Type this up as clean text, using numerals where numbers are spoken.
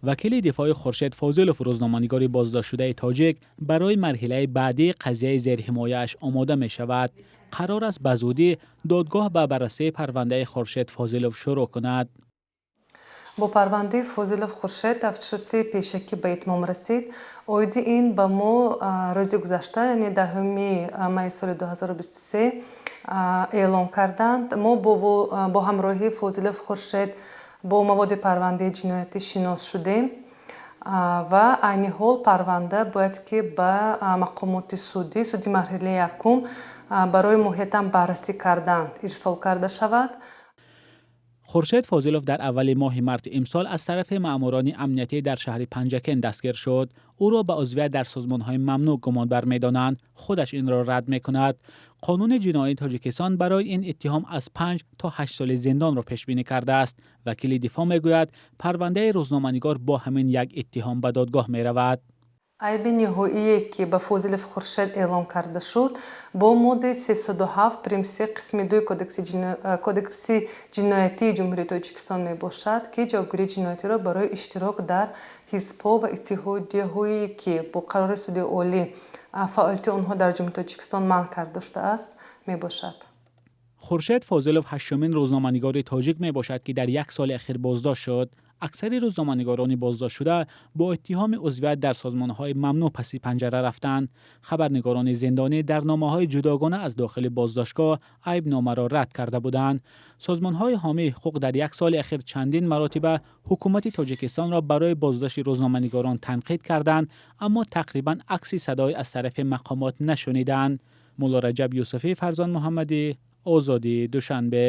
Вакили дифои Хуршед Фозилов, рӯзноманигори боздоштшудаи тоҷик, барои марҳилаи баъдии қазияи зерҳимояаш омода мешавад. Қарор аст, ба зудӣ додгоҳ ба баррасии парвандаи Хуршед Фозилов шурӯъ кунад. Бо парвандаи Фозилов Хуршед тафтишоти пешакӣ ба итмом расид. Оиди ин ба мо рӯзи гузашта, яъне 10-уми майи соли 2023, эълон карданд. Мо бо ҳамроҳии Фозилов Хуршед бо маводи парвандаи ҷиноятӣ шинос шудем ва айни ҳол парванда бояд ки ба мақомоти судӣ, суди марҳилаи якум, барои моҳиятан баррасӣ кардан ирсол карда шавад. Хуршед Фозилов дар аввали моҳи марти имсол аз тарафи маъмурони амниятӣ дар шаҳри Панҷакент дастгир шуд. Ӯро ба узвият дар созмонҳои мамнӯъ гумонбар медонанд. Худаш инро рад мекунад. Қонуни ҷиноии Тоҷикистон барои ин иттиҳом аз 5 то 8 соли зиндонро пешбинӣ кардааст. Вакили дифоъ мегӯяд, парвандаи рӯзноманигор бо ҳамин як иттиҳом ба додгоҳ меравад. Айби ниҳоие, ки ба Фозилов Хуршед эълон карда шуд, бо моддаи 307 прим се қисми дуи Кодекси ҷиноятии Ҷумҳурии Тоҷикистон мебошад, ки ҷавобгирии ҷиноятиро барои иштирок дар ҳизбҳо ва иттиҳодияҳое, ки бо қарори Суди Олӣ фаъолияти онҳо дар Ҷумҳурии Тоҷикистон манъ карда шудааст, мебошад. Хуршед Фозилов ҳаштумин рӯзноманигори тоҷик мебошад, ки дар як соли ахир боздошт шуд. Аксари рӯзноманигорони боздоштшуда бо иттиҳоми узвият дар созмонҳои мамнӯъ паси панҷара рафтанд. Хабарнигорони зиндонӣ дар номаҳои ҷудогона аз дохили боздоштгоҳ айбномаро рад карда буданд. Созмонҳои ҳомии ҳуқуқ дар як соли ахир чандин маротиба ҳукумати Тоҷикистонро барои боздошти рӯзноманигорон танқид карданд, аммо тақрибан акси садое аз тарафи мақомот нашуниданд. Муллораҷаб Юсуфӣ, Фарзон Муҳаммадӣ, Озодӣ, Душанбе.